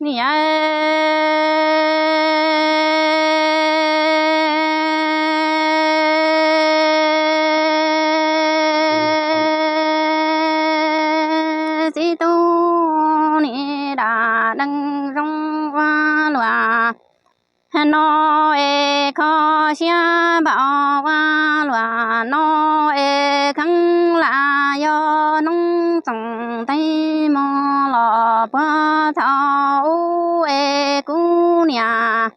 Niam yawm txiv tub, nim dam neeg zoo ua luaj no es kho siab npaum ua luaj no es kheev lam yog hnub txoos ntev mus los puag thaum ub es kuv niam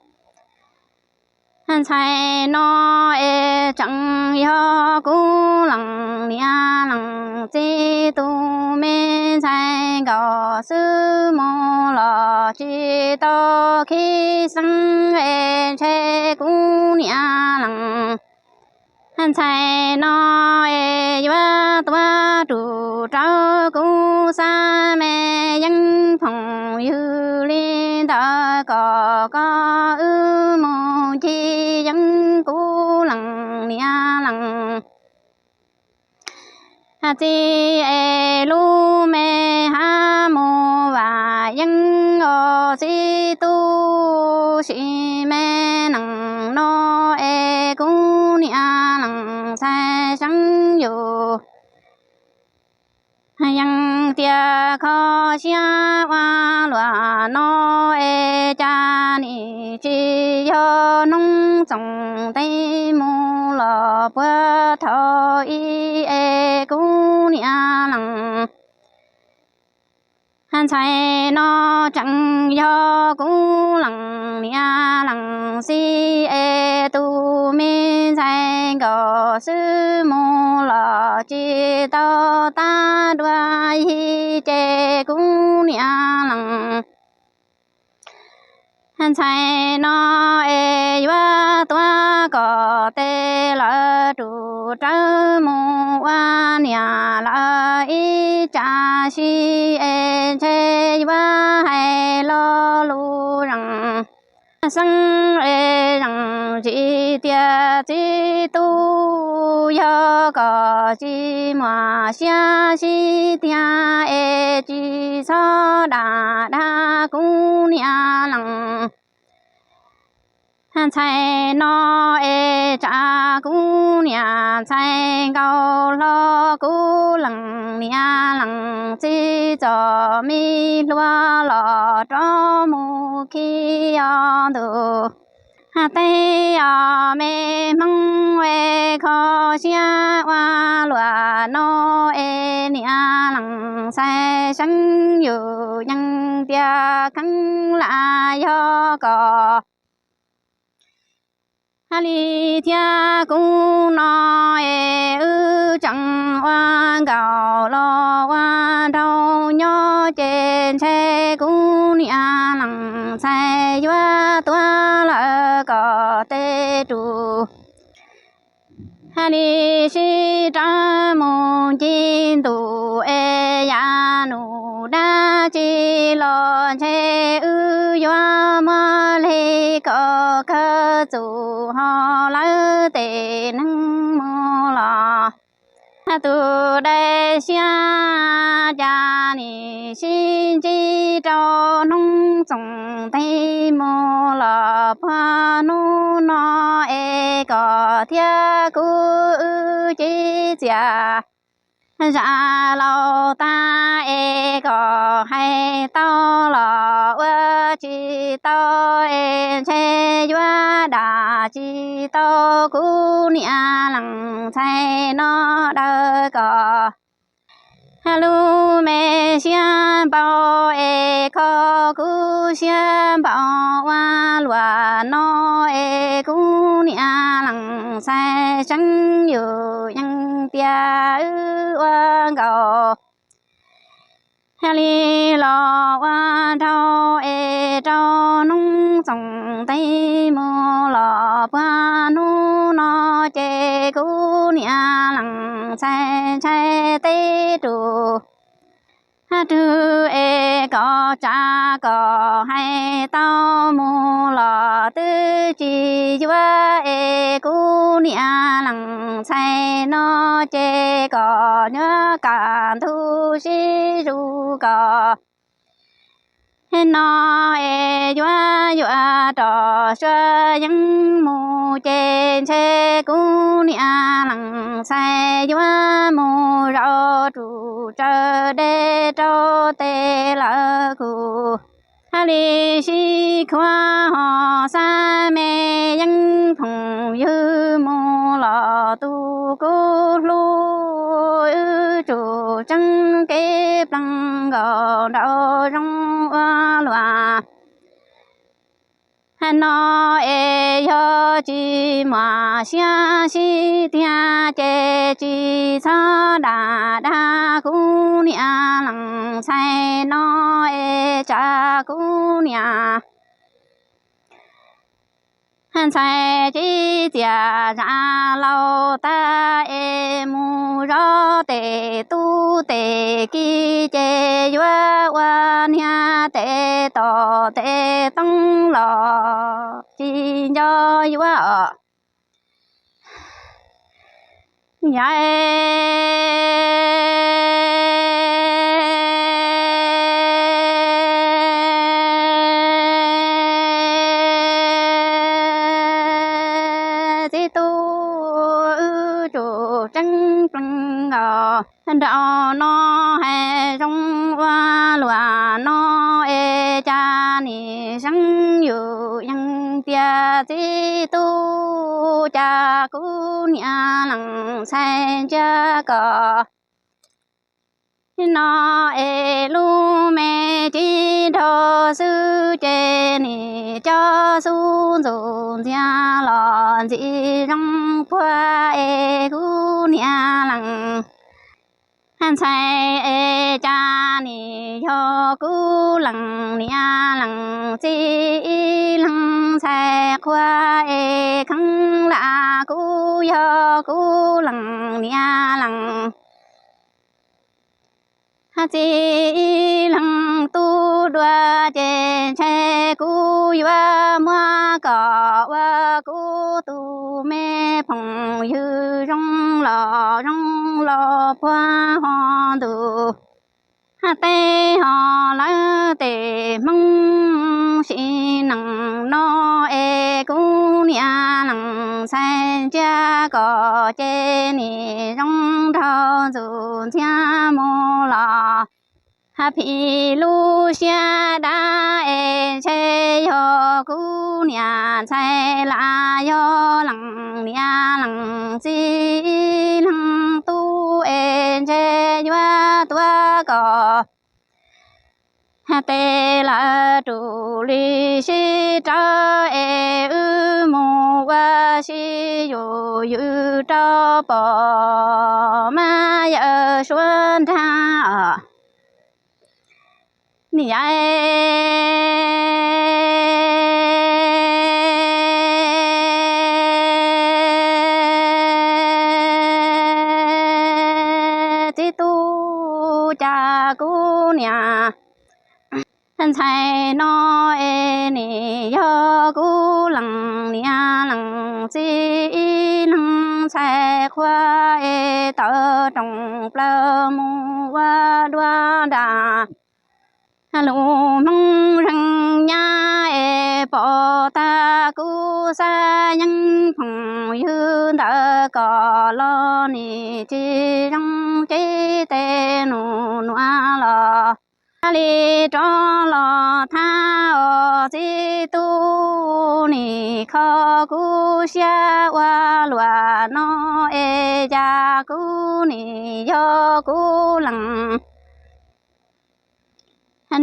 ntxhais no es tseem yog kuv leej niam leej txiv tus me ntxhais nkaus xwb mus los tsis tau khib xeeb es ntshe kuv niam leej ntxhais no es yuav tuav rum rau kuv xav me yeeb phoom ywg li ntawd kom koj wb mus ncig yeeb kuv leej niam leej txiv es lub me hab mus vam yeeb os txiv tub, sim me neej no es kuv niam leej ntxhais seev yus yeej tias kho siab ua luaj no es cas nim tsis yog hnub txoos ntev mus los puag thaum ub es kuv niam leej ntxhais no tseem yog kuv leej niam leej txiv es tus me ntxhais nkaus xwb mus los tsis tau tag dua yig ces kuv niam leej ntxhais no es yuav tuav kom tes lawv rum rawv mus ua niam lawv ib tsam si es ntshe yuav hais lo lus zeem xeeb es zeem tsis tias txiv tub yog kom tsis muaj siab sib tiag es tsis txhob dam dag kuv niam leej ntxhais no es tsam kuv niam ntxhais nkaus hlo kuv leej niam leej txiv txom mi hluas los rov mus khi os ntuj teb os me hmoob es kho siab ua luaj no es niam leej ntxhais seev yus yeej tias kheev lam yog kom hab li thiab kuv no es wb tseem ua nkaus los ua nraug nyob ces ntshe kuv niam leej ntxhais yuav tuav lawv kom tes rum hab li sib rawv mus ncig ntuj es yav nus dab tsi los ntshe wb yuav muab li kom kawg txuj ho lawv tej neeg mus los tus dai siab cas nim sib ntsib rau hnub txoos nteg mus los puag hnub no es kom thiab kuv wb cia txiag zam laus tag es kom hais tau los ua tsis tau es ntshe yuav dam tsis tau kuv niam leej ntxhais no daws kom lub me siab npau es kho kuv siab npau ua luaj no es kuv niam leej ntxhais seev yus yeej tias wb ua nkaus hab li los ua nraug es rau hnub txoos nteg mus los puag hnub no ces kuv niam leej ntxhais ntshai teb tus hab rwg es kom tsav kom hais tau mus los twb tsis yuav es kuv niam leej ntxhais no ces kom nyob kaj ntug sib zuj kom No es yuav yuav rov suav yeeb mus ces ntshe kuv niam lees ntxhais yuav mus zaum rum tsaws dej rau tes lawm kuv haj li sib khuav ho xav me yeeb phooj ywg mus los tus kuv hlub wb tsum tseeb kev plees nkaus nraum zoo ua luaj. No es yog tsis muaj siab sib tiag ces tsis txhob dag dag kuv niam lees ntxhais no es tsam kuv niam ntxhais txiv txias zam laus tag es mus zov tes tub tes ki ces yuav ua niag tes tom tes toob los tsis nco yuav os. Yog txiv tub wb tsum tseeb plees nkaus nraum no hais zoo ua luaj no es cas nim seev yus yees tias txiv tub cas kuv niam lees ntxhais ntsia kom no es lub me tib dhau xwb ces nim cov xub ntxum ntxiag los ntxim zoo puag es kuv niam lees ntxhais es cas nim yog kuv lees niam lees txiv ib leeg ntxhais qhua es kheev lam kuv yog kuv lees niam lees txiv ib leeg tub dua ces ntshe kuv yuav muab kom ua kuv tus me phooj ywg zoo los zoo los puag ho ntuj hab teb ho lawv tes Hmoob sim neej no es kuv niam lees ntxhais ntsia kom ces nim zoo nraug ntxuj ntxiag mus los hab phim lub siab dab es ntshe yog kuv niam ntxhais lam yog lees niam lees txiv leeg tub es ntshe yuav tuav kom hab tes lawv rus li sib rawv es wb mus ua si yus ywm rau pom mab yawm suav nrag os. Nim yog txiv tub cas kuv niam ntxhais no es nim yog kuv lees niam lees txiv ib leeg ntxhais qhua es tawv rooj plaws mus ua dua nram lub Hmoob zeej nyab es pom tag kuv xav yeeb phooj ywg ntawd kom los nim tsis zoo ces tej nus nuav los hab li rov los thab os txiv tub, nim kho kuv siab ua luaj no es cas kuv nim yog kuv lees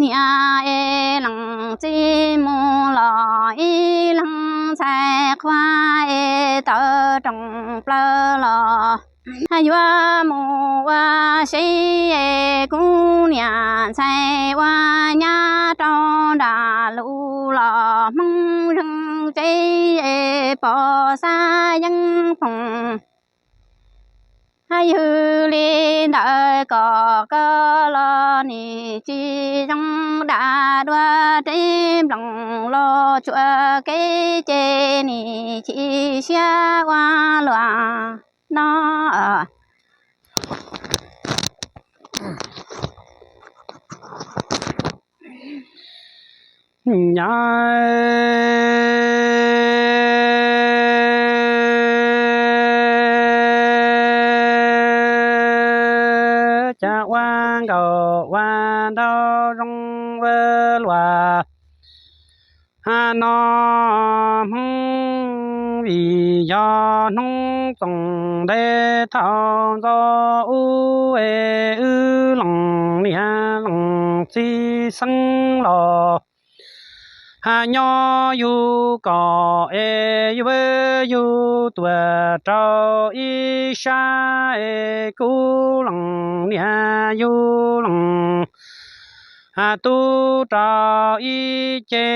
niam es lees txiv mus los ib leeg ntxhais qhua es tawv rooj plaws los yuav mus ua si es kuv niam ntxhais ua nyab rau nram lus los Hmoob zeej tsev es pom xav yeeb phooj ywg li ntawd kom koj los nim tsis zoo dam dua reb nploos los tsuam kev ces nim chim siab ua luaj no. Nyob cas ua nkauj ua nraug zoo ua luaj no hmoob, vim yog hnub txoos ntev thaum ntxov ub es wb leej niam leej txiv xeeb los nyob yug kom es yuav yug tuaj rau ib sab es kuv leej niam yug leej tub rau ib ce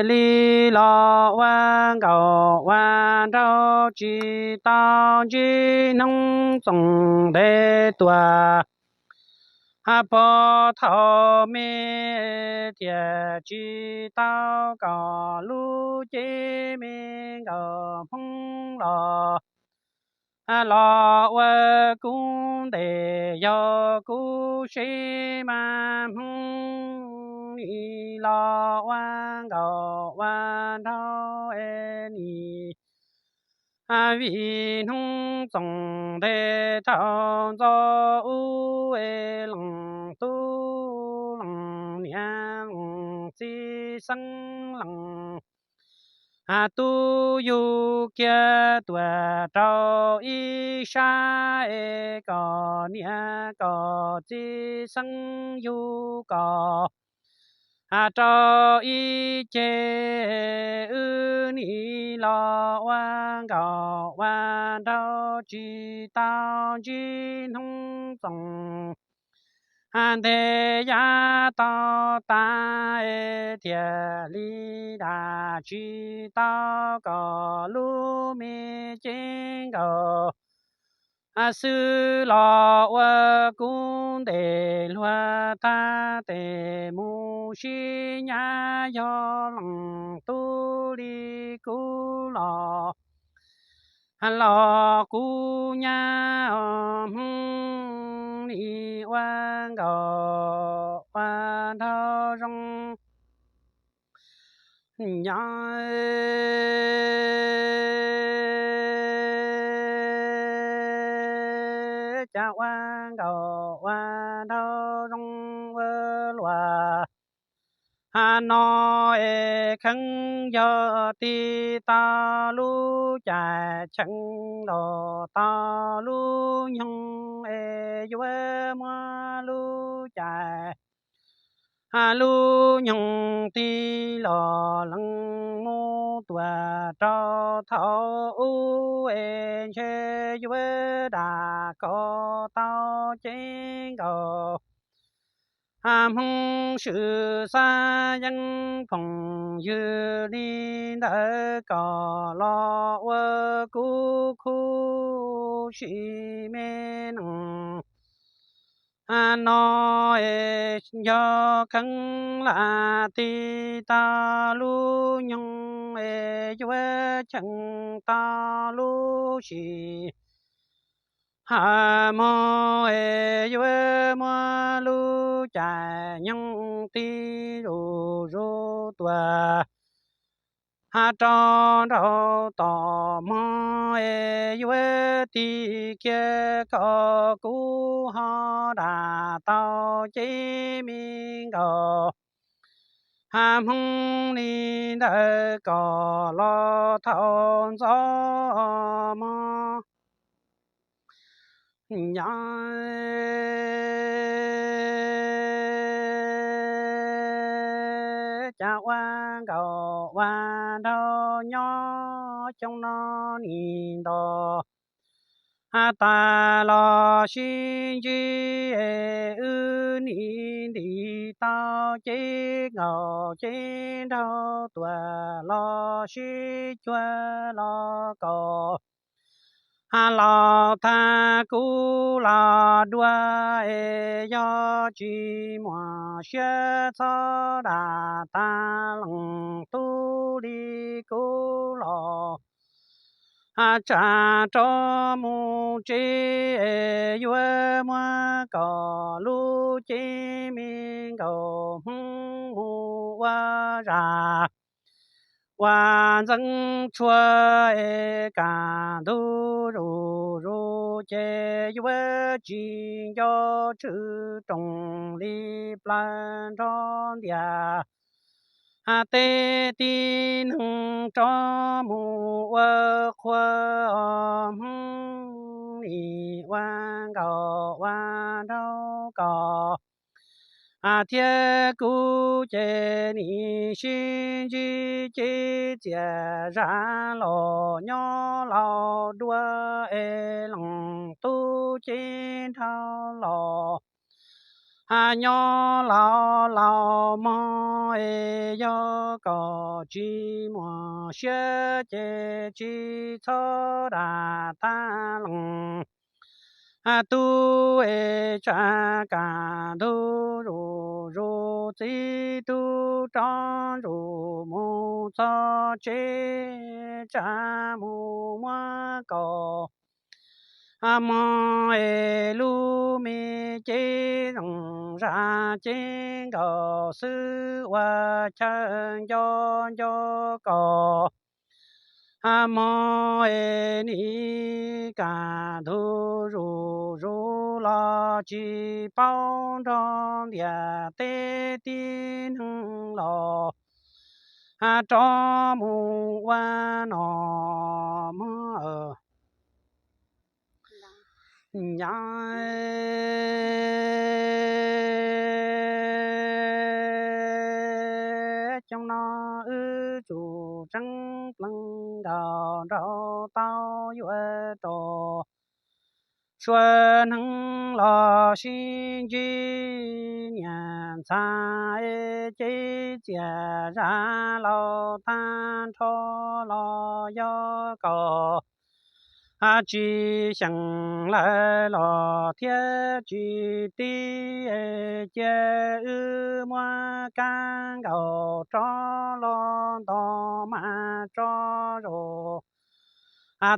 li los ua nkauj ua nraug tsis tau ntsib hnub txoos ntev tuaj. Puag thaum me thiaj tsis tau kom lub cev me nkauj hmoob los los ua kuv ntes, yog kuv seb mas hmoob nim los ua nkauj ua nraug es nim vim hnub txoos ntev thaum ntxov ub es leej tub leej niam leej txiv xeeb leej tub yug kiag tuaj rau ib sab es kom niam kom txiv xeeb yug kom rau ib ce, wb nim los ua nkauj ua nraug tsis tau ntsib hnub txoos ntev yav tau tas es thiaj li dag tsis tau kom lub me cev nkauj xwb los ua kuv ntes luag tag tes mus sib nyab, yog leej tub li kuv los los kuv nyab hmoob nim ua nkauj ua nraug zoo nyob cas ua nkauj ua nraug zoo ua luaj no es kheev yog tig tau lub caij cheem los tau lub nyoog es yuav muab lub caij lub nyoog tig los lees mus tuaj rau thaum ub es ntshe yuav dag kom tau cev nkauj hmoob swm xav yeeb phooj ywg li ntawd kom los ua kuv khuv sim me neej no es yog kheev lam tig tau lub nyoog es yuav cheem tau lub sim hais moog es yuav muab lub caij nyoog tig zuj zus tuaj rau nraum tom moog es yuav tig kiag kom kuv ho dag tau cev me nkauj hmoob li ntawd kom los thaum ntxov moog nyob cas ua nkauj ua nraug nyob xyoo no nim nto tas los sib ntsib es wb nim ntim tau cev nkauj cev nraug tuaj los sib cuag los kom los tag kuv los dua es yog tsis muaj siab txhob dag tag leej tub li kuv los tsam rov mus tsev es yuav muab kom lub cev me nkauj hmoob mus ua zam ua ntxeev tshuaj es kaj ntug zuj zus ces yuav tsis nco tshwm rooj li plaws nrog ntiaj teb tib neeg rov mus ua qhua os Hmoob, nim ua nkauj ua nraug koj thiab kuv ces nim sib ntsib ces txias zam los nyob laus dua es leej tub ces nrog los nyob laus laus mog es yog koj tsis muaj siab ces tsis txhob dag tag leej tub es tsa kaj ntug zuj zus txiv tub rov ntsuj mus txog tsev tsa mus muab kaus mog es lub me cev zoo zam cev nkaus xwb ua chaw nco nco kaus mog es nim kaj ntug zuj zus los tsis paub nrog ntiaj teb tib neeg los rov mus ua no mog. Nyob xyoo no wb tsum tseeb pleev nkaus nraug tau yuav rau sua hneev los sib ntsib niam ntxhais ces txias zam laus tag nrho los yog koj tsis xyeem lawv los thiab tsis tib cia wb muab kab nkaus rov los nto mas tso zaum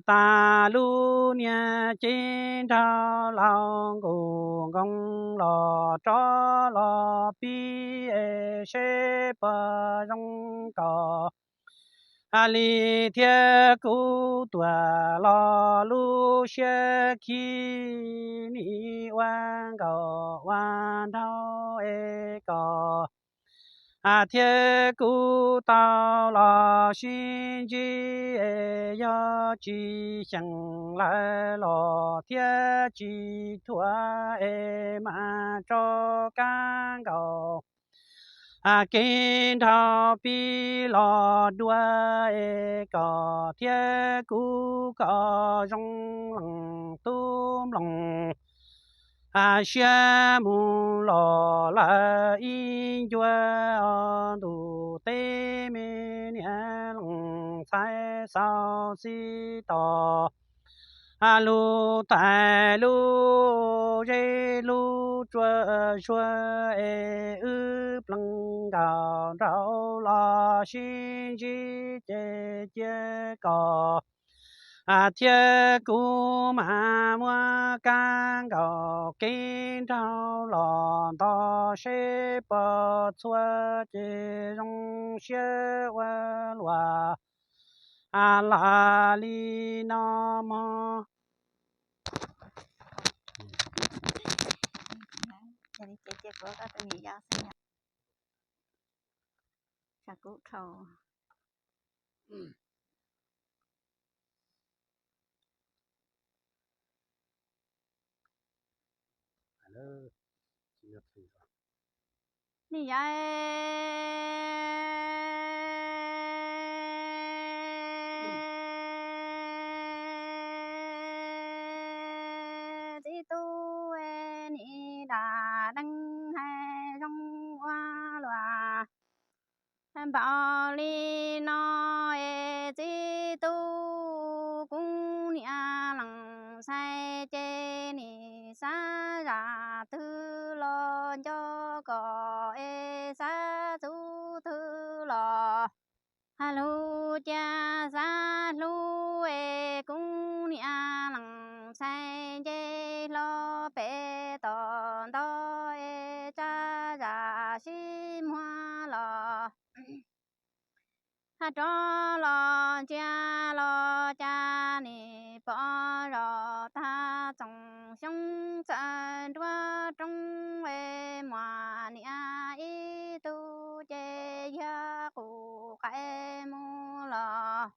tas lub niag cev nrog laus nkaus nkoos los rov los pib es seb puas zoo koj li thiab kuv tuaj los lub siab khib nim ua nkauj ua nraug es koj thiab kuv tau los sib ntsib es yog tsis xyeem lawv los thiab tsis thuam es mas tso kab nkaus kev nrog pib los dua es koj thiab kuv kom zoo leej tub mloog siab mus los lawm ib ncua ntuj teb me niam leej ntxhais xaus xib tos lub tais lub zeb lub tsua zuag es wb pleev nkaus nraug los sib ntsib ces cia koj thiab kuv mas muab kab nkaus kev nrog los nto seb puas txhua ces zoo siab ua luaj lawm li no mog. Ni yai txiv tub, nim dam deeb hais zoo ua luaj. Npaum li no es txiv tub, kuv niam leej ntxhais ces nim xav zam twg los nco kom es xav txuv twg los hlub cas xav hlub es kuv niam leej ntxhais nce hlo pem tom ntoj es tsa zam sib muag los Hab rov los ntsia los cas nim pom zos tag txoos xyoob txawm nruab roob es muaj niam ib tug ces yog qus qaim mus los.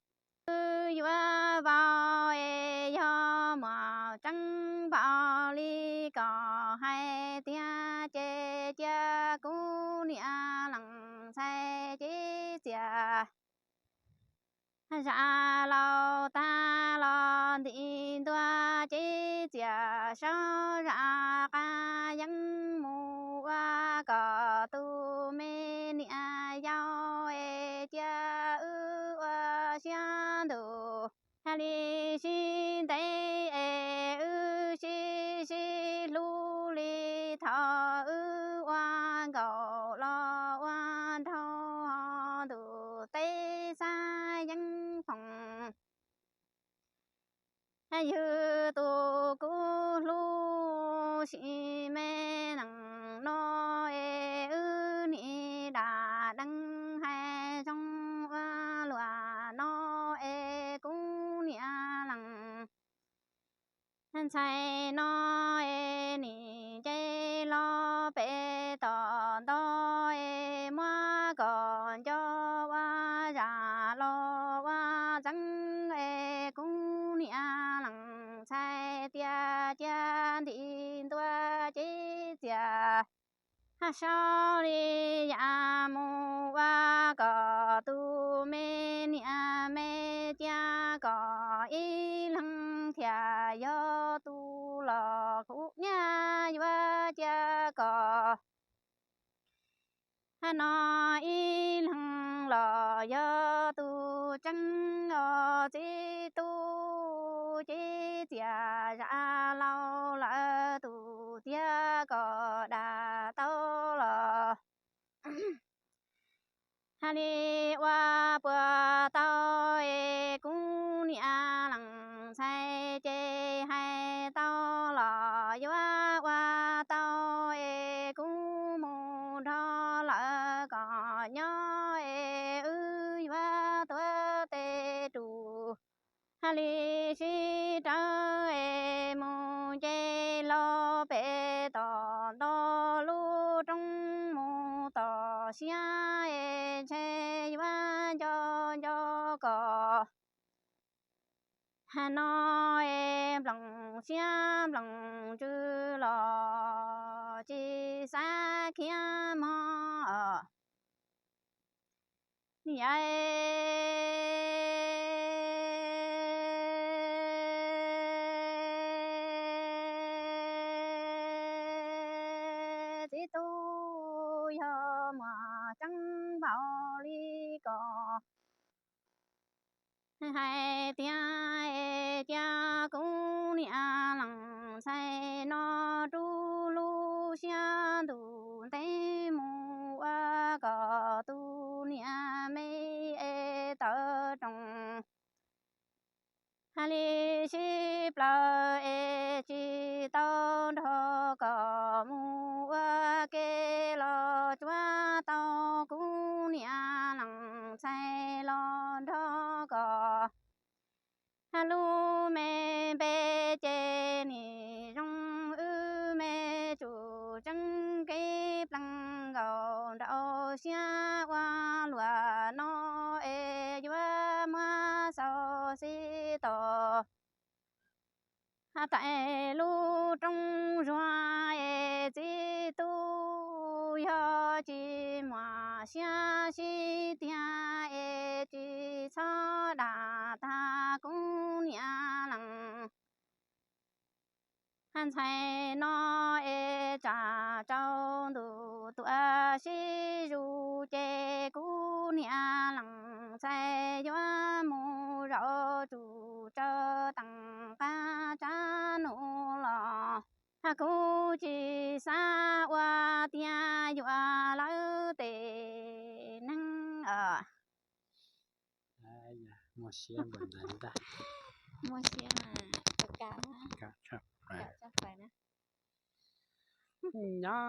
Wb yuav vau es yog muaj tseeb npaum li kom hais tiag ces cia kuv niam lees ntxhais cev txias zam laus tag los nti ntua cev txias saub zam qab yeeb mus ua kom tus me niam yau es cia wb ua siab ntus hab li sib ntev es wb sib sib hlub li thaum wb ua nkaus los ua nraug ntus teb xab yeeb foom. Yug tus kuv hlub sim me nees no es wb nim dam deev hais zoo ua luaj no es kuv niam lees ntxhais no es nim nce los pem tom ntoj es muab kom nco ua zam los ua txeeb es kuv niam lees ntxhais tias cia nti ntua cev txias hab saub li yam mus ua kom tus me niam me cia kom ib leeg thiaj yog tus los kuv nyaj yuav cia kom hab no ib leeg los yog tus tseeb os txiv tub cev txias zam laus lawm tus tiag kom dam tau los hab li ua puas tau es kuv niam lees ntxhais ces hais tau los yuav ua tau es kuv mus nrog lawv kom nyob es wb yuav tuav tes rus hab li sib rawv es mus nce los pem tom ntoj lub roob mus tom siab es ntshe yuav nco nco kom hab no es nploos siab nploos ntsws los tsis xav khiav mog. Txiv tub yog muaj tseeb npaum li kom hais tiag es cia kuv niam lees ntxhais no rub lub siab ntuj ntev mus ua kom tus niam me es tawv roos hab li sib plaws es tsis tau nrog kom mus ua ke los tsuav tau kuv niam lees ntxhais los nrog kom hab lub me npe ces nim zoo wb me tsum tseeb kev plees nkaus nraum siab ua luaj no es yuav muab xauv xib tos hab tais lub roob zuag es txiv tub yog tsis muaj siab sib tiag es tsis txhob dam tag kuv niam lees hab ntxhais no es tsam tsaus ntuj tuaj sib zus ces kuv niam lees ntxhais yuav mus zaum tsum tsawv teem qab tsav num los hab kuv tsis xav ua tiag yuav lawv tes neeg os. Muaj siab npaum ntawd ntag. Muaj siab mas kam kam tshaj plaws na. Nyob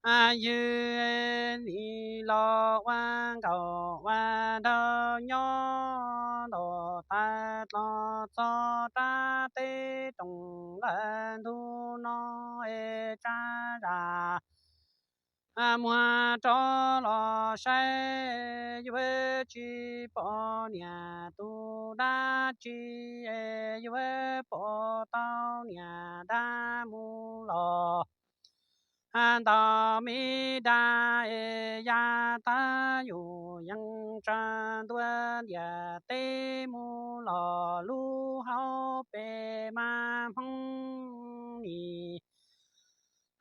Ywg nim los ua nkauj ua nraug nyob ntaus taw los txog rab teb roos lawm ntu no es tsab zam muag rov los saib yuav tsis pom niam tus dab tsi es yuav pom tau niam dab mus los ntaus me dab es ya tab yus yeej tsa ntua ntiaj teb mus los lub hauv pes mas Hmoob nim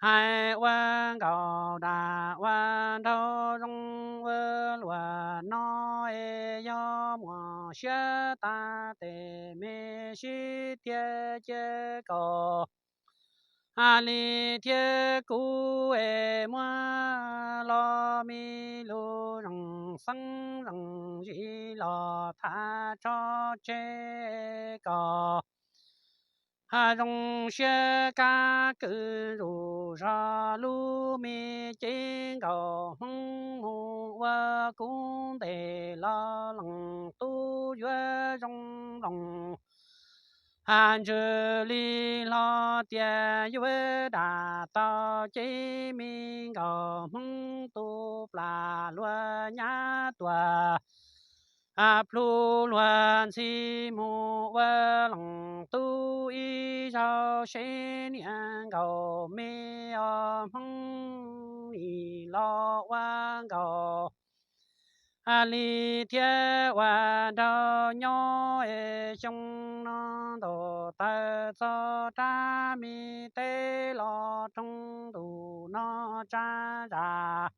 hais ua nkauj dam ua nraug zoo ua luaj no es yog muaj siab tas tes me sib tiag cia kaus li thiab kuv es muab los me lus zeej xeeb zeej zis los tham tso tseg kom zoo siab kab kwm zuj zog lub me cev nkauj Hmoob mus ua kuv ntes los leej tub yuav zoo nploos ntsws li hlo tias yuav dam tau cev me nkauj Hmoob tu plas luag nyab tuag plhu luag ntxhi mus ua leej tub ib zaug seb niam nkauj me os Hmoob nim los ua nkauj li thiab ua nraug nyob es xyoo no ntaus taw txog rab me teb los roog ntus no tsab zam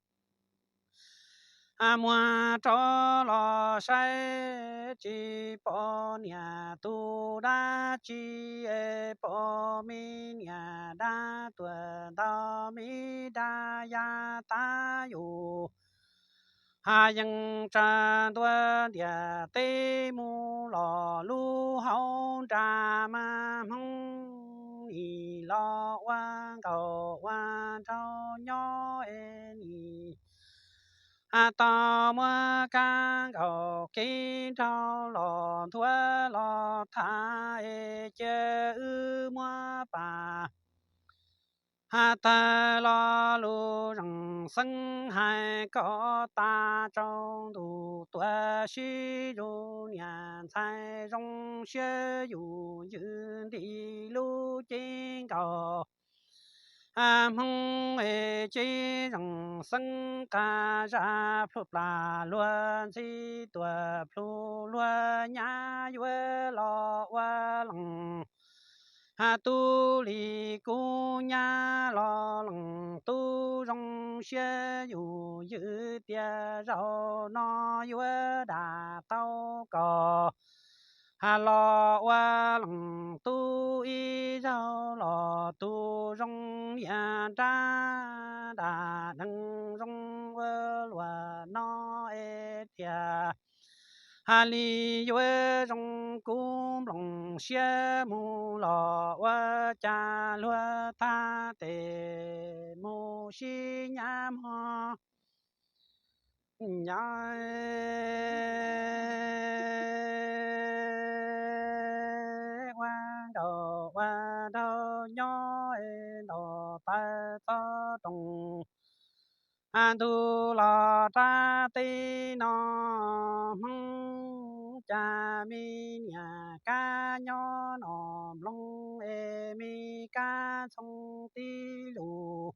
muag rov los saib tsis pom niam tus dab tsi es pom me niam dab tuag ntau me dab ya tab yus yeej tsa ntua ntiaj teb mus los lub hauv nra mas Hmoob nim los ua nkauj ua nraug nyob es nim tau muab kab nkaus kev nraug los nthuav los tham es cia wb muab pas tawg los lus zeej xeeb hais kom tas tsaus ntuj tuaj sib zug niam ntxhais zoo siab yus ywm nti lub cev nkaus Hmoob es cev zeej xeeb qab zaj plhu plas luag ntxhi tuaj plhu luag nyab yuav los ua leej tub li kuv nyab los leej tub zoo siab yus ywm tias zaum no yuav dam tau koj los ua leej tub ib zaug los tus zoo niam nrab dam deev zoo ua luaj no es tiag hais li yuav zoo kuv nplooj siab mus los ua cas luag tag tes mus sib nyab mog. Nyab ua nraug ua nraug nyob es ntaus taw txog roos ntuj los rab teb no Hmoob cas me niam kab nyob no nplooj es me kab ntxhoo tib lus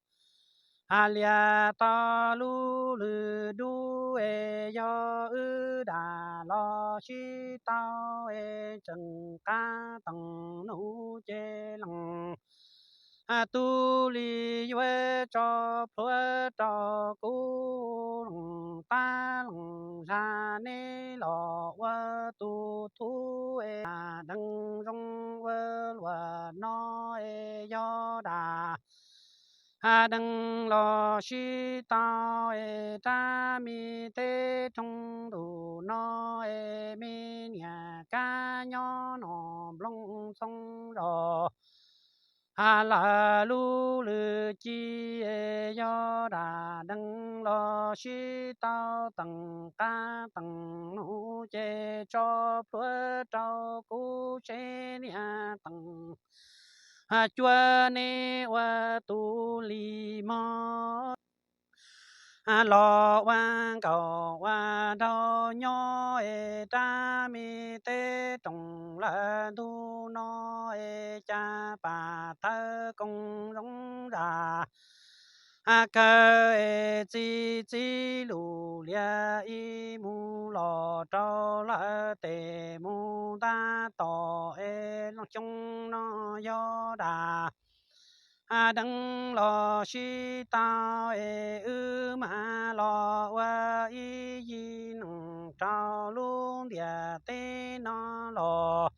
lias tau lub lwg dub es yog wb dam los sib tau es tseem qab teem nus ces leej tub li yuav tso plhuav rau kuv leej tab leej zag neb los ua tus tub es deev zoo ua luaj no es yog dam deev los sib tau es rab me teb roog ntuj no es me niam kab nyob no nplooj ntxhoo zos Lawv lub lwm ci yog dam dees los sib tau teem qab teem nus ces tso plhuav rau kuv seb niam teem cuab neb ua tus li mog. Los ua nkauj ua nraug nyob es rab me teb roos lawm ntug no es cas pam tawv koos zoo zam kawg es txi txiv lus lias ib mus los rau lawv tes mus ntab tom es xyoo no yog dam dees los sib tau es wb mam los ua ib yig nees rau lub ntiaj teb no los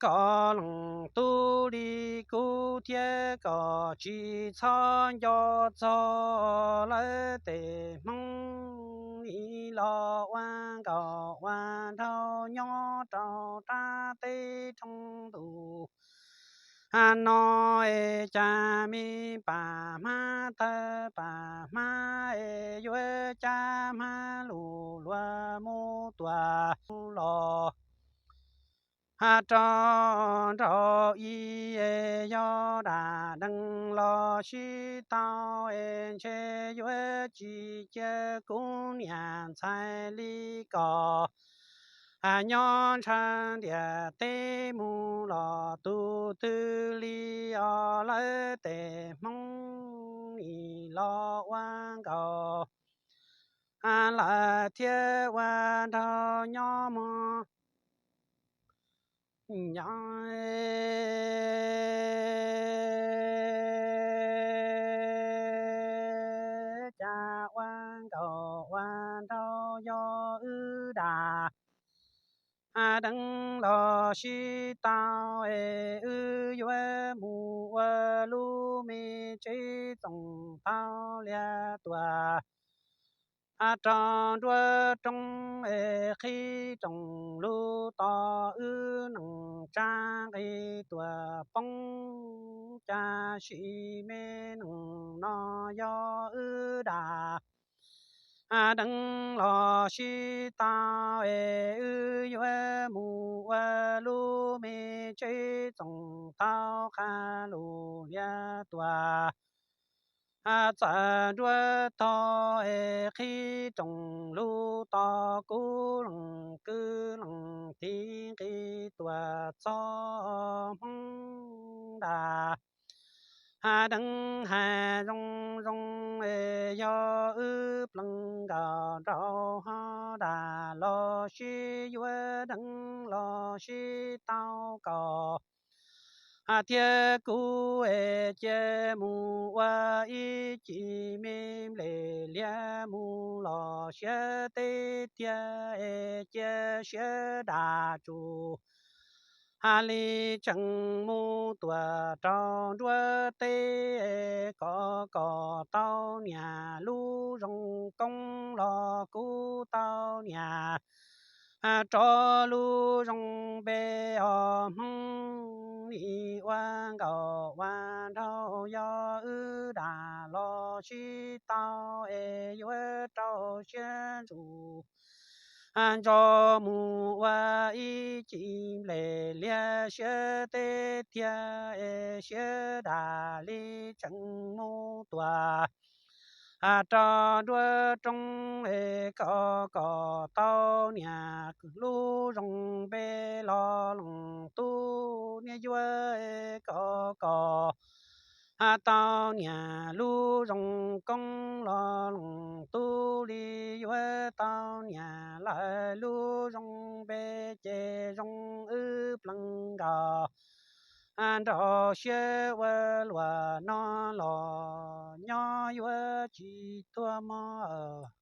kom leej tub li kuv thiab kom tsis txhob nco txog lawv tes Hmoob li los ua nkauj ua nraug nyob rau rab teb roog ntus no es cas me pam hmab tawg pam hmab es yuav cab hmab lus luag mus tuam los rau nraum ib es yog dam dees los sib tau es ntshe yuav tsis cia kuv niam ntxhais li kom nyob ntshaw ntiaj teb mus los tus twg li os lawv tes Hmoob li los ua nkauj lawm thiab ua nraug nyob mog. Nyob cas ua nkauj ua nraug yog wb dam dees los sib tau es wb yuav mus ua lub me tsev txoos tau liag tuam rau nruab roob es qhib roos lug tos wb nees tsa nqi tuam poob. Cas sim me nees no yog wb dam dees los sib tau es wb yuav mus ua lub me tsev txoos tau qha lug liag tuam txawm nruab tog es qhib roos lug tos kuv lees kwv lees tiv nqi tuam txog Hmoob dam dees hais zoo zoo es yog wb plees nkaus nraum hov dam los sib yuav dees los sib tau kaus thiab kuv es cia mus ua ib cim me nplej liag mus los siab teb tiag es cia siab dam tsuj ha li tseem mus tuam rau nruab teb es kom kom tau niam lub zoo koob los kuv tau niam rov lub zoo npe os Hmoob li ua nkaus ua nraug yog wb dam los sib tau es yuav rau siab ntsus ntso mus ua ib cim nplej liag siab teb tiag es siab dam li tseem mus tuam rau nruab roob es kom kom tau niam lub zoo npe los leej tub niam yuav es kom kom tau niam lub zoo koob los leej tub li yuav tau niam lawv lub zoo npe ces zoo wb plees nkaus nraum siab ua luam no los nyob yuav tsis tuag mog.